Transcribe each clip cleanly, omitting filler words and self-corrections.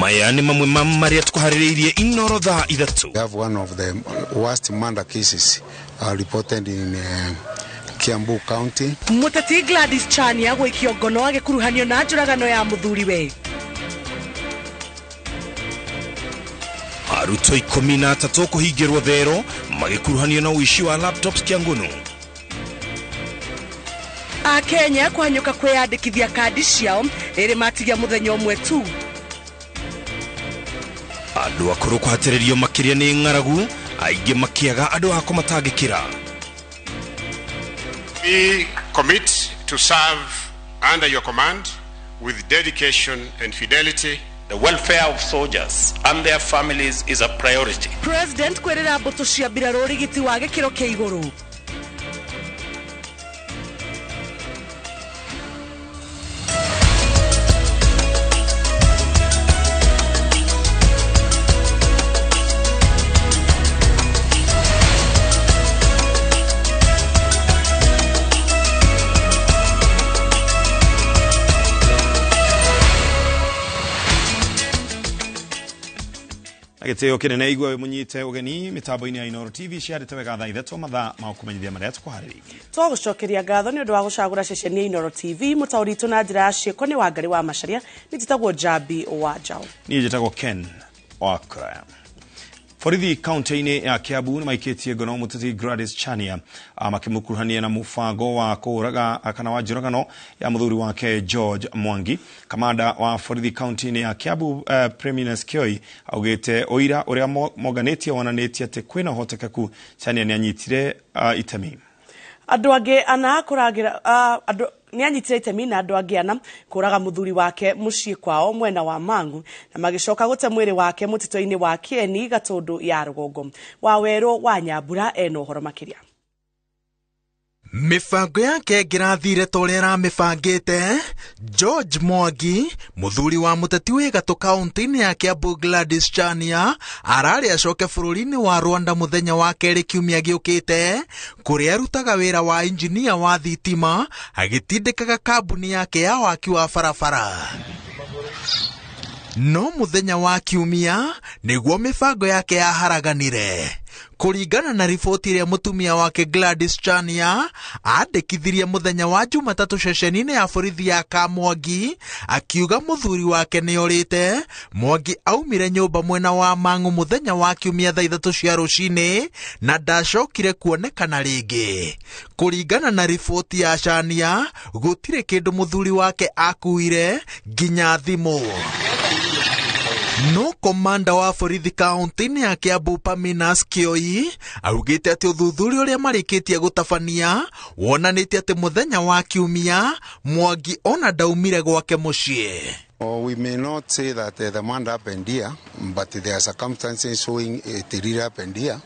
Maya nĩ mamwe ma marĩa tũkũharĩrĩirie Inoro thaa 3. We have one of the worst murder cases reported in Kiambu County. Mũteti Gladys Chania gũikio ngono agĩkuruhanio na njũragano ya mũthuriwe. Arutwo 13 kũhingĩrwo thero magĩkuruhanio na ũici wa laptops Kiangunu. Akenya kũhanyũka kwĩyandĩkithia kandi ciao rĩrĩ matigia mũthenya ũmwe tu. Andũ akũrũ kũhatĩrĩrio makĩria nĩ ng'aragu, aingĩ makĩaga andũ a kũmatangĩkĩra. We commit to serve under your command with dedication and fidelity. The welfare of soldiers and their families is a priority. President kwĩrĩra mbũtũ cia mbirarũ ũrigiti wa gĩkĩro kĩa igũrũ. Gĩtĩo kĩnene igua wĩ mũnyite ũgeni mĩtambo-inĩ ya Inooro TV ciarĩte wega thaa 3 mathaa ma kũmenyithia marĩa tũkũharĩrĩirie. Twagũcokeria ngatho nĩ ũndũ wa gũcagũra ceceni ya Inooro TV. Mũtaũri witũ na njĩra ya ciĩko nĩ Wangari wa Macharia, niĩ njĩtagwo Njambi wa Njaũ. Niĩ njĩtagwo Ken Wakuraya. Borithi kaunti-inĩ ya Kiambu nĩ maikĩtie ngono mũteti Gladys Chania makĩmũkuruhania na mũbango wa kũũraga kana wa njũragano ya mũthuri wake George Mwangi. Kamanda wa borithi kaunti-inĩ ya Kiambu Premines Kioi augĩte ũira ũrĩa monganĩtie wonanĩtie atĩ kwĩna ũhotekeku Chania nĩ anyitire itemi. Andũ angĩ ana kũragĩra, andũ nĩ anyitire itemi na andũ angĩ ana kũraga mũthuri wake mũciĩ kwao mwena wa Mangu na magĩcoka gũte mwĩrĩ wake mũtitũ-inĩ wa Kieni Gatũndũ ya rũgongo. Wawerũ wa Nyambura ena ũhoro makĩria. Mĩbango yake ĩngĩrathire ta ũrĩa aramĩbangĩte, George Mwangi, mũthuri wa mũteti wĩ gatũ kaunti-inĩ ya Kiambu Gladys Chania, ararĩ acoke bũrũri-inĩ wa Rwanda mũthenya wa kerĩ kiumia gĩũkĩte, kũrĩa arutaga wĩra wa injinia wa thitima, agĩtindĩkaga kambuni yake ya waki wa barabara. No mũthenya wa kiumia nĩguo mĩbango yake yaharaganire. Kũringana na riboti ĩrĩa mũtumia wake Gladys Chania andĩkithirie mũthenya wa Jumatatũ ceceni-inĩ ya borithi ya Kamwangi, akiuga mũthuri wake nĩorĩte. Mwangi aumire nyũmba mwena wa Mang'u mũthenya wa kiumia thaa 3 cia rũcinĩ na ndacokire kuonekana rĩngĩ. Kũringana na riboti ya Chania, gũtirĩ kĩndũ mũthuri wake akuire nginya thimũ. No komanda wa borithi kaunti-inĩ ya Kiambu Paminas Kioi augĩte atĩ ũthuthuria ũrĩa marĩkĩtie gũtabania wonanĩtie atĩ mũthenya wa kiumia Mwangi ona ndaumire gwake mũciĩ. Oh, we may not say that the murder happened here, but there are circumstances showing it really happened here.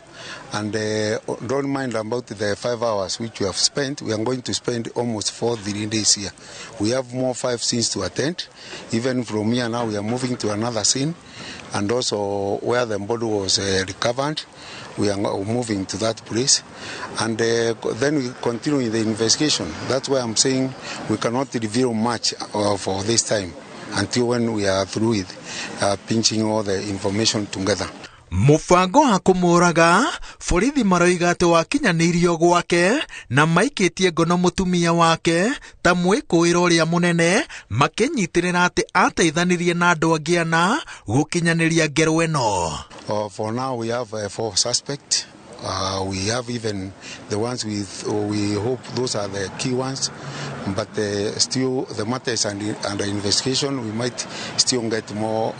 And don't mind about the 5 hours which we have spent. We are going to spend almost 4-3 days here. We have more 5 scenes to attend. Even from here now, we are moving to another scene. And also where the body was recovered, we are moving to that place. And then we continue the investigation. That's why I'm saying we cannot reveal much for this time until when we are through with pinching all the information together. Mũbango wa kũmũraga, borithi maroiga atĩ wakinyanĩirio gwake na maikĩtie ngono mũtumia wake ta mwĩkũĩro ũrĩa mũnene, makĩnyitĩrĩra atĩ ateithanirie na andũ angĩ ana gũkinyanĩria ngero ĩno. For now we have 4 suspects. We have even the ones with, we hope those are the key ones, but still the matter is under investigation. We might still get more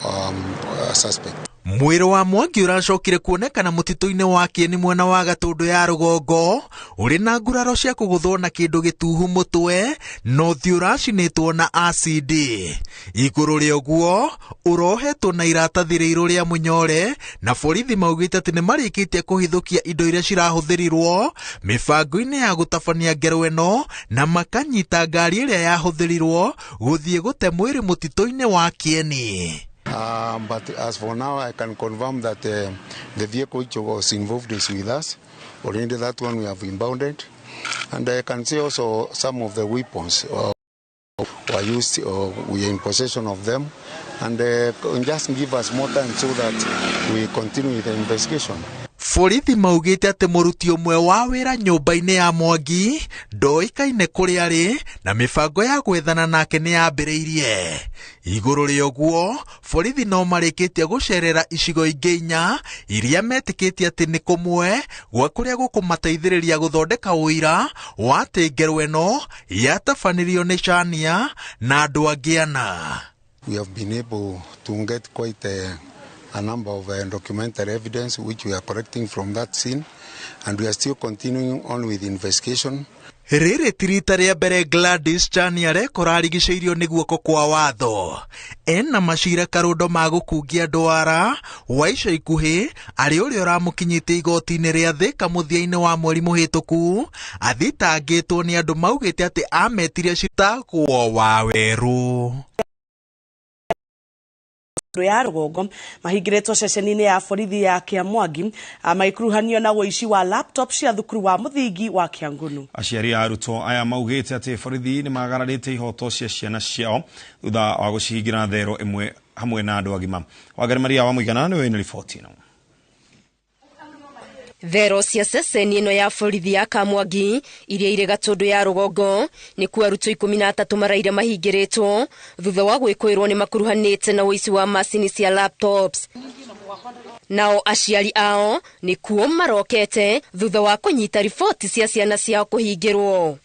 suspects. Mwĩrĩ wa Mwangi ũracokire kuonekana mũtitũ-inĩ wa Kieni mwena wa Gatũndũ ya rũgongo, ũrĩ na nguraro cia kũgũthwo na kĩndũ gĩtuhu mũtwe, na ũthiũ ũracinĩtwo na acidi. Igũrũ rĩa ũguo, ũrohetwo na iratathi rĩirũ rĩa mũnyore, na borithi maugĩte atĩ nĩmarĩkĩtie kũhithũkia indo iria cirahũthĩrirwo mĩbango-inĩ ya gũtabania ngero ĩno, na makanyita ngari ĩrĩa yahũthĩrirwo gũthiĩ gũte mwĩrĩ mũtitũ-inĩ wa Kieni. But as for now, I can confirm that the vehicle which was involved is with us. Already that one we have impounded. And I can see also some of the weapons were used, or we are in possession of them, and just give us more time so that we continue with the investigation. Borithi maugĩte atĩ mũruti ũmwe wa wĩra nyũmba-inĩ ya Mwangi ndoĩkaine kũrĩa arĩ na mĩbango ya gwethana nake nĩ yambĩrĩirie. Igũrũ rĩa ũguo, borithi no marĩkĩtie gũcerera icigo ingĩ inya iria metĩkĩtie atĩ nĩ kũmwe gwa kũrĩa gũkũmateithĩrĩria gũthondeka ũira wa atĩ ngerwa ĩno yatabanirio nĩ Chania na andũ angĩ ana. We have been able to get quite a number of documentary evidence which we are collecting from that scene, and we are still continuing on with investigation. Rĩrĩ ti rita rĩa mbere Gladys Chania arekora arigicĩirio nĩ guoko kwa watho. Ena macira karũndo ma gũkungia ndwara wa ica ikuhĩ arĩ ũrĩa ũramũkinyĩtie igoti-inĩ rĩa Thĩka mũthia-inĩ wa mweri mũhĩtũku athitangĩtwo nĩ andũ maugĩte atĩ ametire citagwo wa werũ. Ya rũgongo mahingĩrĩtwo ceceni-inĩ ya borithi ya Kĩamwangi magĩkuruhanio na ũici wa laptop cia thukuru wa mũthingi wa Kĩangunu. Aciari a arutwo aya maugĩte atĩ borithi nĩ magararĩte ihoto cia ciana ciao thutha wa gũcihingĩra thero ĩmwe hamwe na andũ agima. Wangari Maria wa Mũigana nĩwe wĩna riboti ĩno. Thero cia ceceni ĩno ya borithi ya Kamwangi iria irĩ Gatũndũ ya rũgongo nĩkuo arutwo 13 maraire mahingĩrĩtwo thutha wa gwĩkũĩrwo nĩ makuruhanĩte na ũici wa macini cia laptops. Nao aciari ao nĩkuo marokete thutha wa kũnyita riboti cia ciana ciao kũhingĩrwo.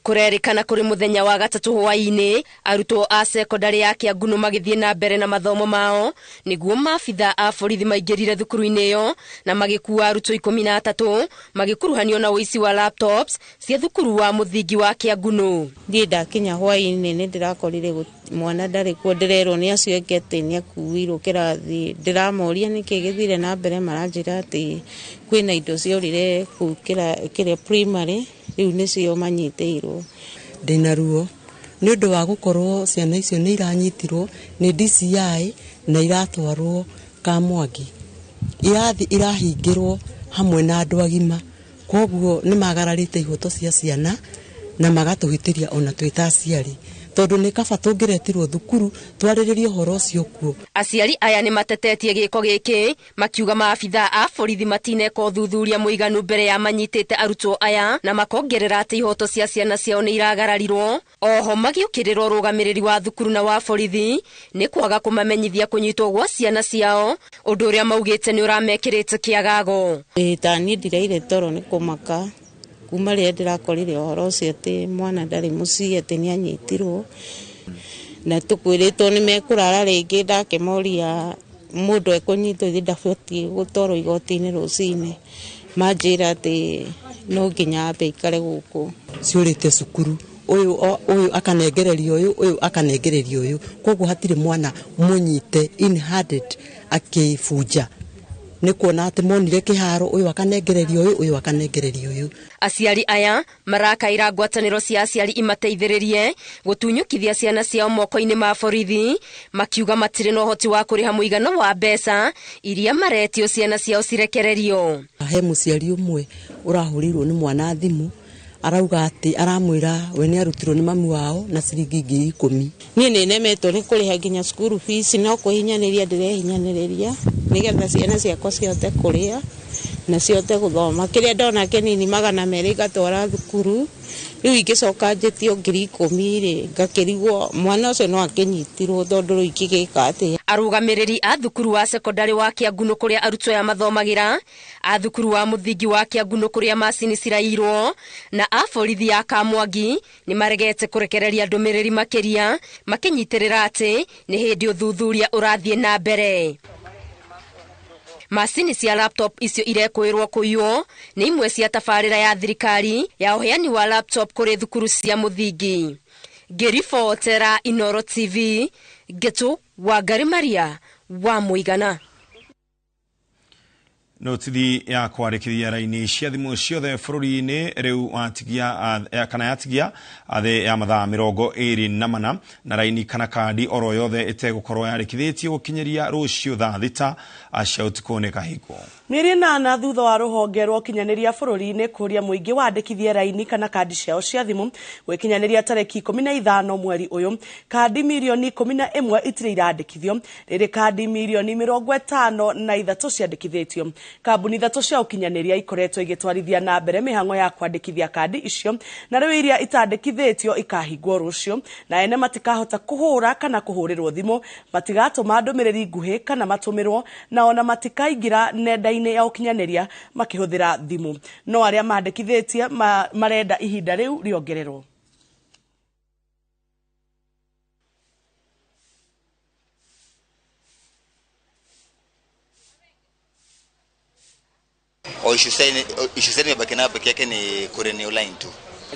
Kũrerĩkana kũrĩ mũthenya wa gatatũ hwaĩ-inĩ arutwo a sekondarĩ ya Kĩangunu magĩthiĩ na mbere na mathomo mao nĩguo maabitha a borithi maingĩrire thukuru-inĩ ĩyo na magĩkua arutwo 13 magĩkuruhanio na ũici wa laptops cia thukuru wa mũthingi wa Kĩangunu. Niĩ ndakinya hwaĩ-inĩ nĩ ndĩrakorire mwana ndarĩ kuo, ndĩrerwo nĩ acio angĩ atĩ nĩ akuirwo kĩrathi. Ndĩramoria nĩkĩ gĩthire na mbere, maranjĩra atĩ kwĩna indo ciorire kũu kĩrĩa primary, rĩu nĩcio manyitĩirwo. Ndĩna ruo nĩ ũndũ wa gũkorwo ciana icio nĩ iranyitirwo nĩ DCI na iratwarwo Kamwangi, irathi irahingĩrwo hamwe na andũ agima, koguo nĩ magararĩte ihoto cia ciana na magatũhĩtĩria ona twĩ ta aciari, tondũ nĩ kaba tũngĩretirwo thukuru twarĩrĩrie ũhoro ũcio kuo. Aciari aya nĩ matetetie gĩko gĩkĩ makiuga maabitha a borithi matineka ũthuthuria mũiganu mbere ya manyitĩte arutwo aya na makongerera atĩ ihoto cia ciana ciao nĩ iragararirwo. Oho magĩũkĩrĩra ũrũgamĩrĩri wa thukuru na wa borithi nĩ kwaga kũmamenyithia kũnyitwo gwa ciana ciao, ũndũ ũrĩa maugĩte nĩ ũramekĩrĩte kĩagago. Ta niĩ ndiraire toro nĩ kũmaka kuma rĩrĩa ndĩrakorire ũhoro ũcio atĩ mwana ndarĩ mũciĩ, atĩ nĩ anyitirwo na tũkwĩrĩtwo nĩ mekũrara rĩngĩ. Ndakĩmoria mũndũ ekũnyitwo ithe ndabatiĩ gũtwarwo igoti-inĩ rũcinĩ, manjĩra atĩ no nginya ambe aikare gũkũ. Ciũrĩte cukuru, ũyũ akanengereria ũyũ, ũyũ akanengereria ũyũ, koguo hatirĩ mwana mũnyite in handed akĩbunja nĩ kuona atĩ monire kĩharo, ũyũ akanengereria ũyũ, ũyũ akanengereria ũyũ. Aciari aya marakaira ngwatanĩro cia aciari imateithĩrĩrie gũtunyũkithia ciana ciao moko-inĩ ma borithi, makiuga matirĩ na ũhoti wa kũrĩha mũigana wa mbeca iria maretio ciana ciao cirekererio. He mũciari ũmwe ũrahũrĩirwo nĩ mwana thimũ arauga atĩ aramwĩra we nĩ arutirwo nĩ mamu wao na ciringi 10,000. Niĩ nĩ nemetwo nĩ kũrĩha nginya cukuru fees, no kwĩhinyanĩria ndĩrehinyanĩrĩria nĩgetha ciana ciakwa cihote kũrĩa na cihote gũthoma. Kĩrĩa ndona kĩnini 200 ngatwara thukuru, rĩu ingĩcoka njĩtio 10,000 rĩ, ngakĩrigwo mwana ũcio no akĩnyitirwo tondũ rĩu ingĩgĩka atĩa. Arũgamĩrĩri a thukuru wa sekondarĩ wa Kĩangunu kũrĩa arutwo aya mathomagĩra, a thukuru wa mũthingi wa Kĩangunu kũrĩa macini cirairwo, na a borithi ya Kamwangi nĩ maregete kũrekereria ndũmĩrĩri makĩria, makĩnyitĩrĩra atĩ nĩ hĩndĩ ũthuthuria ũrathiĩ na mbere. Macini cia laptop icio irekũĩrwo kũiywo nĩ imwe cia tabarĩra ya thirikari ya ũheani wa laptop kũrĩ thukuru cia mũthingi. Ngĩribotera Inoro TV, Ngetu Wangari Maria wa Mũigana. Notithi ya kwandĩkithia raini cia thimũ ciothe bũrũri-inĩ rĩu watigia kana yatigia thĩ ya mathaa 24 na raini kana kandi oro yothe ĩtegũkorwo yandĩkithĩtio gũkinyĩria rũciũ thaa 6 cia ũtukũ nĩ kahingwo. Mĩeri 8 thutha wa rũhonge rwa ũkinyanĩria bũrũri-inĩ kũria mũingĩ wandĩkithie raini kana kandi ciao cia thimũ gwĩkinyanĩria tarĩki 15 mweri ũyũ, kandi mirioni 11 itirĩ irandĩkithio, rĩrĩ kandi mirioni 53 ciandĩkithĩtio. Kambuni 3 cia ũkinyanĩria ikoretwo igĩtwarithia na mbere mĩhang'o ya kwandĩkithia kandi icio, na rĩu iria itandĩkithĩtio ikahingwo rũciũ, na ene matikahota kũhũra kana kũhũrĩrwo thimũ, matigatũma ndũmĩrĩri nguhĩ kana matũmĩrwo, na ona matikaingĩra nenda-inĩ ya ũkinyanĩria makĩhũthĩra thimũ. No arĩa mandĩkithĩtie marenda ihinda rĩu rĩongererwo. Issue imebaki nayo peke yake ni kurenew line tu.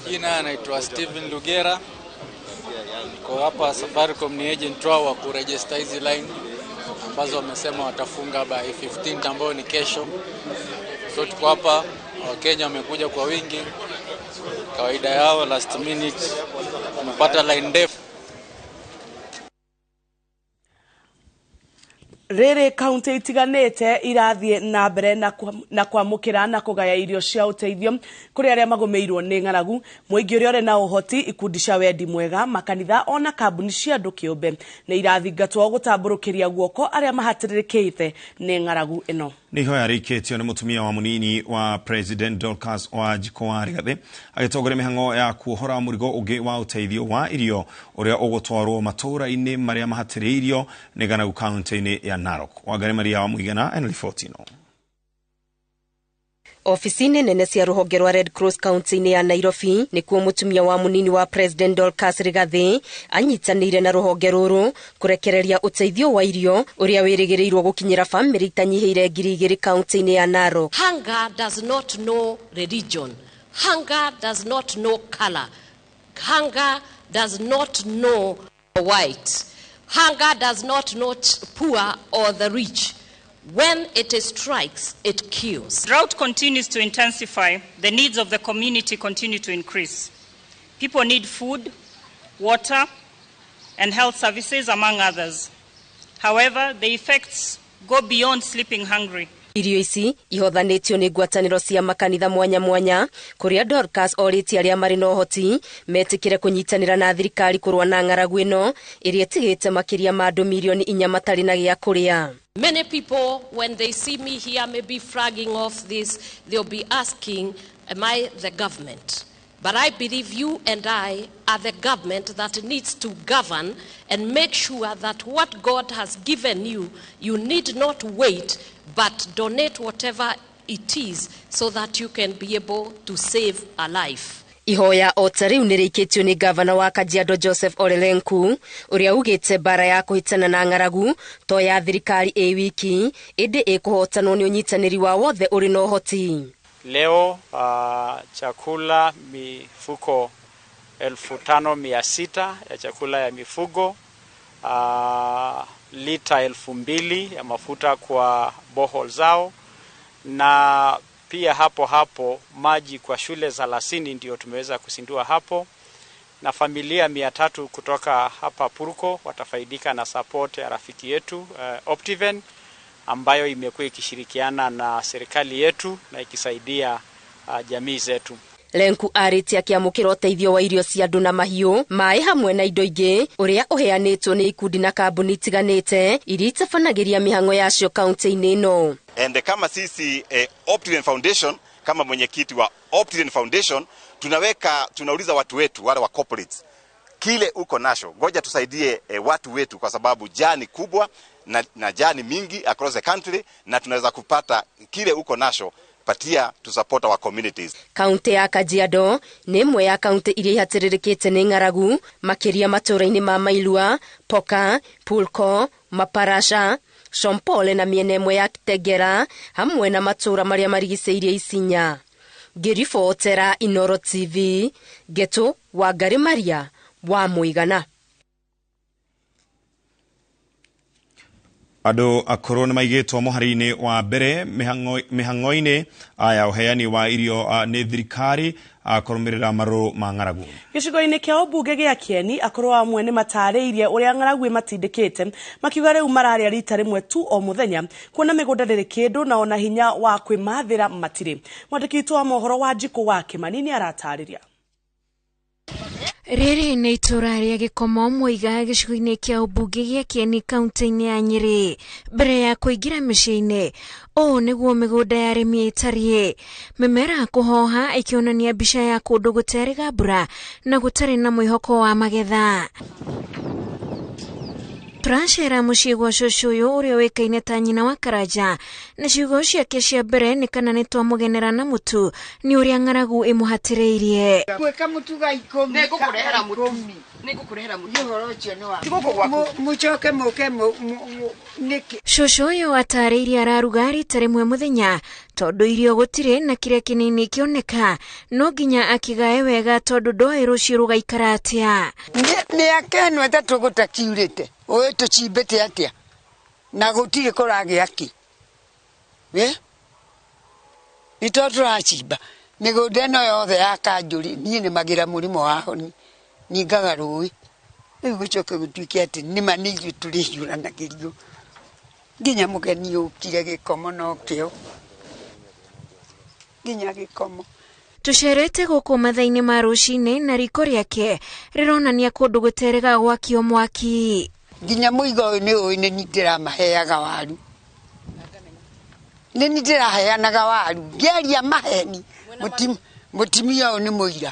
Jina anaitwa Steven Lugera. Niko hapa Safaricom, ni agent wao wa kuregister hizi line ambazo wamesema watafunga by 15 ambayo ni kesho. So tuko hapa, Wakenya wamekuja kwa wingi. Kawaida yao last minute wamepata line ndefu. Rĩrĩ kaunti itiganĩte irathiĩ na mbere na kwamũkĩra na kũgaya irio cia ũteithio kũrĩ arĩa magũmĩirwo nĩ ng'aragu. Mũingĩ ũrĩa ũrĩ na ũhoti, ikundi cia wendi mwega, makanitha ona kambuni cia andũ kĩũmbe nĩ irathingatwo gũtambũrũkĩria guoko arĩa mahatĩrĩrĩkĩte nĩ ng'aragu ĩno. Nĩ ihoya rĩikĩtio nĩ mũtumia wa mũnini wa President Dorcas Wanjikũ wa Rigathĩ agĩtongoria mĩhang'o ya kuohora mũrigo ũngĩ wa ũteithio wa irio ũrĩa ũgũtwarwo matũũra-inĩ marĩa mahatĩrĩirio nĩ ng'aragu kaunti-inĩ ya Narok. Wangari Maria wa Mũigana ena riboti ĩno. Ofici-inĩ nene cia rũhonge rwa Red Cross kaunti-inĩ ya Nairobi nĩkuo mũtumia wa mũnini wa President Dorcas Rigathĩ anyitanĩire na rũhonge rũrũ kũrekereria ũteithio wa irio ũrĩa wĩrĩgĩrĩirwo gũkinyĩra bamĩrĩ itanyihĩire 2,000 kaunti-inĩ ya Narok. Hunger does not know religion. Hunger does not know color. Hunger does not know white. Hunger does not know poor or the rich. When it strikes, it kills. Drought continues to intensify. The needs of the community continue to increase. People need food, water, and health services, among others. However, the effects go beyond sleeping hungry. Irio ici ihothanĩtio nĩ ngwatanĩro cia makanitha mwanya mwanya kũrĩa Dorcas orĩtie arĩa marĩ na ũhoti metĩkĩre kũnyitanĩra na thirikari kũrũa na ng'aragu ĩno ĩrĩa ĩtigĩte makĩria ma andũ mirioni 4 matarĩ na gĩa kũrĩa. Many people, when they see me here, maybe flagging off this, they'll be asking, am I the government? But I believe you and I are the government that needs to govern and make sure that what God has given you, you need not wait, but donate whatever it is so that you can be able to save a life. Ihoya o ta rĩu nĩrĩikĩtio nĩ gavana wa Kajiado Joseph Ole Lenku ũrĩa ugĩte mbara ya kũhĩtana na ng'aragu to ya thirikari ĩ wiki ĩndĩ ĩkũhotanwo nĩ ũnyitanĩri wa wothe ũrĩ na ũhoti. Leo chakula mifuko 5,600 ya chakula ya mifugo, lita 2,000 ya mafuta kwa bohol zao, na pia hapo hapo maji kwa shule 30 ndio tumeweza kusindua hapo, na familia 300 kutoka hapa Purko watafaidika na support ya rafiki yetu Optiven ambayo imekuwa ikishirikiana na serikali yetu na ikisaidia jamii zetu. Lenku arĩtie akĩamũkĩra ũteithio wa irio cia andũ na mahiũ, maĩ hamwe na indo ingĩ ũrĩa ũheanĩtwo nĩ ikundi na kambuni itiganĩte iria itabanagĩria mĩhang'o yacio kaunti-inĩ ĩno. And kama sisi Optiven Foundation, kama mwenyekiti wa Optiven Foundation, tunauliza watu wetu wale wa corporates, kile uko nacho ngoja tusaidie watu wetu, kwa sababu jani kubwa na jani mingi across the country, na tunaweza kupata kile uko nacho patia to support our communities. Kaunti ya Kajiado nĩ ĩmwe ya kaunti iria ihatĩrĩrĩkĩte nĩ ng'aragu makĩria matũũra-inĩ ma Mailua, Poka, Pulko, Maparasha, Shompole na mĩena ĩmwe ya Kitegera hamwe na matũũra marĩa marigicĩirie Isinya. Ngĩribotera Inoro TV, Geto Wangari Maria wa Mũigana. Andũ akũrũ nĩ maigĩtwo mũhari-inĩ wa mbere mĩhang'o-inĩ ya ũheani wa irio nĩ thirikari kũrũmĩrĩra marũrũ ma ng'aragu. Gĩcigo-inĩ kĩa ũmbunge gĩa Kĩeni, akũrũ amwe nĩ matarĩirie ũrĩa ng'aragu ĩmatindĩkĩte, makiuga rĩu mararĩa rita rĩmwe tu o mũthenya, kuona mĩgũnda ndĩrĩ kĩndũ na ona hinya wa kwĩmathĩra matirĩ. Mwandĩki witũ wa mohoro wa Njikũ wa Kĩmani nĩ aratarĩria. Rĩrĩ nĩ itũra rĩa Gĩkomo Mũiga gĩcigo-inĩ kĩa ũmbunge gĩa Kĩeni kaunti-inĩ ya Nyĩrĩ. Mbere ya kũingĩra mĩciĩ-inĩ, ũũ nĩguo mĩgũnda ya arĩmi ĩtariĩ. Mĩmera kũhoha ĩkĩonania mbica ya kũndũ gũterĩga mbura na gũtarĩ na mwĩhoko wa magetha. Tũracera mũciĩ gwa cũcũ ũyũ ũrĩa ũĩkaine ta nyina wa Karanja, na ciugo ciake cia mbere nĩ kana nĩ twamũgenera na mũtu nĩ ũrĩa ng'aragu ĩmũhatĩrĩirie. Gwĩka mũtu ga ikũmi. Nĩngũkũrehera mũtu. Nĩngũkũrehera mũtu. Ũhoro ũcio nĩ wa. Mũcoke mũke nĩkĩ. Cũcũ ũyũ atarĩirie araruga rita rĩmwe mũthenya tondũ irio gũtirĩ na kĩrĩa kĩnini kĩoneka no nginya akĩgae wega tondũ ndoĩ rũciũ rũgaikara atĩa. Mĩaka ĩno ĩtatũ gũtakiurĩte ũĩ tũcimbĩte atĩa na gũtirĩ kũragĩa kĩ. Nĩ tondũ tũracimba mĩgũnda ĩno yothe ya kanjũri niĩ nĩmagĩra mũrĩmo wa honi ningaga rũĩ rĩu gũcoke gũtuĩke atĩ nĩma nĩ ithuĩ tũrĩhiũranagĩrio nginya mũgeni ũkire Gĩkomo nokĩo nginya Gĩkomo. Tũcerete gũkũ mathaa-inĩ ma rũcinĩ na riko rĩake rĩronania kũndũ gũterega gwakio mwaki. Nginya mũiga ũyũ nĩ ũĩ nĩ niĩ ndĩramaheaga waru, nĩ niĩ ndĩraheanaga waru ngĩaria maheni mũtumia ũyũ nĩ mũira.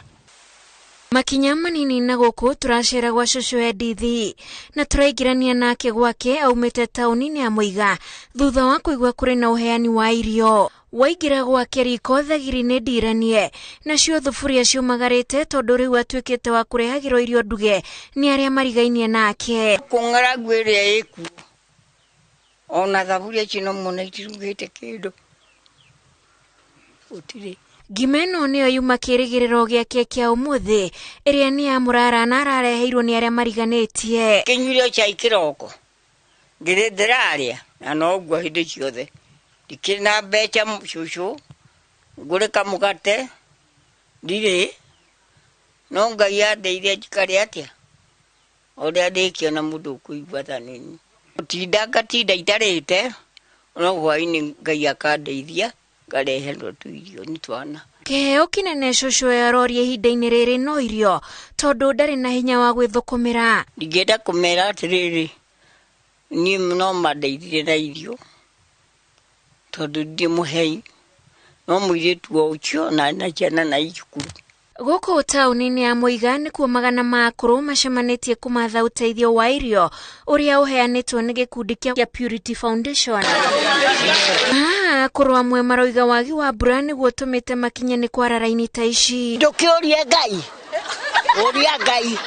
Makinya manini na gũkũ tũracera gwa cũcũ Edith na tũraingĩrania nake gwake aumĩte taũni-inĩ ya Mũiga thutha wa kũigua kũrĩ na ũheani wa irio. Waingĩra gwake riko thagiri nĩ ndiranie nacio thuburia ciũmagarĩte tondũ rĩu atuĩkĩte wa kũrehagĩrwo irio nduge nĩ arĩa marigainie nake. Kũng'aragu ĩrĩa ĩkuo ona thaburia ici no muona itirugĩte kĩndũ gũtirĩ. Ngima ĩno nĩyo yuma kĩrĩgĩrĩro gĩake kĩa ũmũthĩ ĩrĩa nĩ ya mũrara na arareheirwo nĩ arĩa mariganĩtie. Kĩnyuire cai kĩroko ngĩrĩ ndĩrarĩa na noguo hĩndĩ ciothe ndikĩrĩ na mbeca cũcũ ngũre kamũgate ndirĩ no Ngai andeithie njikare atĩa ũrĩa ndĩkĩona mũndũ ũkũigua tha nini gũtinda ngatinda itarĩte no hwaĩ-inĩ Ngai akandeithia ngareherwo tũirio nĩ twana. Kĩheo kĩnene cũcũ aroria ihinda-inĩ rĩrĩ no irio tondũ ndarĩ na hinya wa gwĩthũkũmĩra. Ndingĩenda kũmera atĩrĩrĩ niĩ no mandeithirie na irio tondũ ndirĩ mũhei no mũirĩtu o ũcio na na ciana na cukuru. Gũkũ taũni-inĩ ya Mũiga nĩkuo magana ma akũrũ macemanĩtie kũmatha ũteithio wa irio ũrĩa ũheanĩtwo nĩ gĩkundi kĩa Purity Foundation. Haha akũrũ amwe maroiga wagi wa mbura nĩguo ũtũmĩte makinye nĩ kwara raini ta ici. Ndũkĩũrie Ngai, ũria Ngai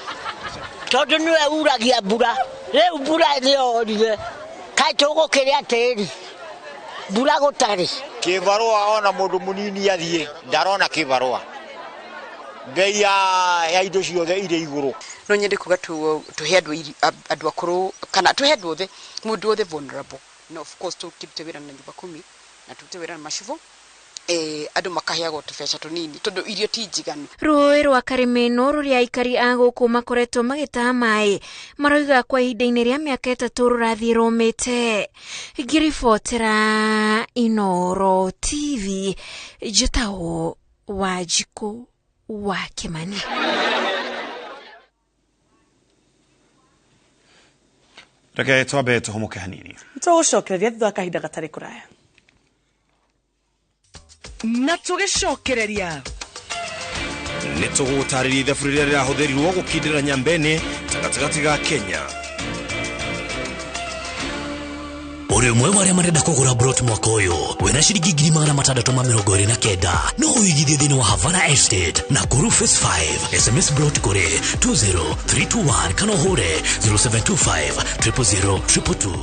tondũ nĩwe uragia mbura rĩu mbura nĩyorire kaĩ tũgũkĩrĩa tĩri mbura gũtarĩ. Kĩbarũa ona mũndũ mũnini athiĩ ndarona kĩbarũa bei ya indo ciothe irĩ igũrũ. No nyende kuga tuhe andũ akũrũ kana tuhe andũ othe mũndũ othe vulnerable no of course tũkĩrute wĩra na nyumba kumi na tũrute wĩra na macibu andũ makaheagwo tũbeca tũnini tondũ irio ti njiganu. Rũĩ rwa Karĩmĩnũ rũrĩa aikari a gũkũ makoretwo magĩtaha maĩ maroiga kwa ihinda-inĩ rĩa mĩaka 3 rũrathiĩ rũmĩte. Ngĩribotera Inooro TV njĩtagwo Wanjikũ wa Kĩmani. Reke twambe tũhũmũke hanini. Tũgũcokereria thutha wa kahinda gatarĩ kũraya. Na tũgĩcokereria nĩ tũgũtarĩria ithabu rĩrĩa rĩrahũthĩrirwo gũkindĩra Nyambene ta gatagatĩ ga Kenya. Ũrĩ ũmwe wa arĩa marenda kũgũra brot mwaka ũyũ wĩna ciringi 629 no ũigithie thĩinĩ wa Havana Estate na Kuru Phase 5. SMS brot kũrĩ 20321 kana ũhũre 0725 000 222.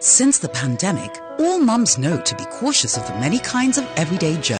Since the pandemic, all mums know to be cautious of the many kinds of everyday germs.